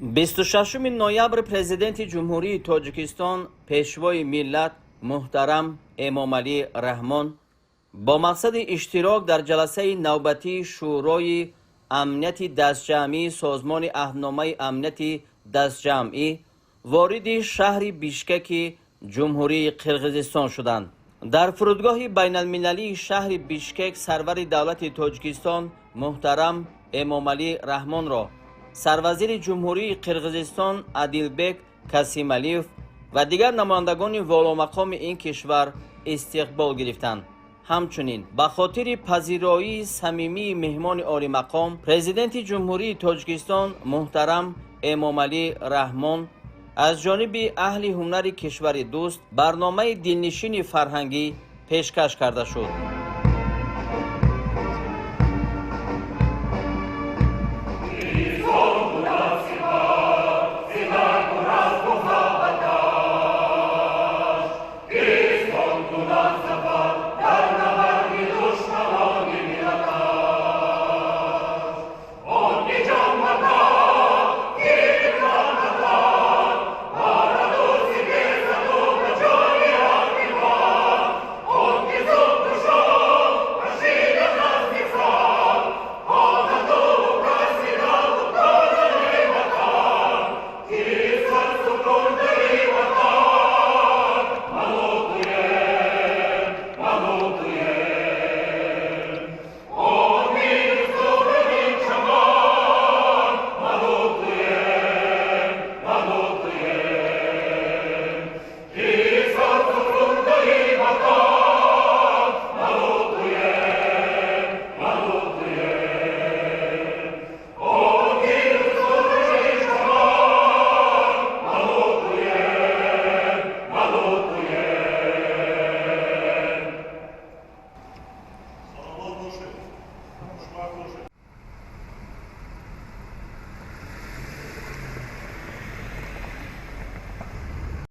26 ноябр Президенти Ҷумҳурии Тоҷикистон, Пешвои миллат муҳтарам Эмомалӣ Раҳмон бо мақсади иштирок дар ҷаласаи навбатии Шӯрои амнияти дастҷамъии Созмони Аҳдномаи Амнияти Дастҷамъӣ вориди шаҳри Бишкеки Ҷумҳурии Қирғизистон шуданд. Дар фурудгоҳи байналмилалии шаҳри Бишкек сарвари давлати Тоҷикистон муҳтарам Эмомалӣ Раҳмонро сарвазири Ҷумҳурии Қирғизистон Адилбек Касималиев ва дигар намояндагони воломақоми ин кишвар истиқбол гирифтанд. Ҳамчунин ба хотири пазироии самимии меҳмони олимақом Президенти Ҷумҳурии Тоҷикистон муҳтарам Эмомалӣ Раҳмон аз ҷониби аҳли ҳунари кишвари дӯст барномаи дилнишини фарҳангӣ пешкаш карда шуд.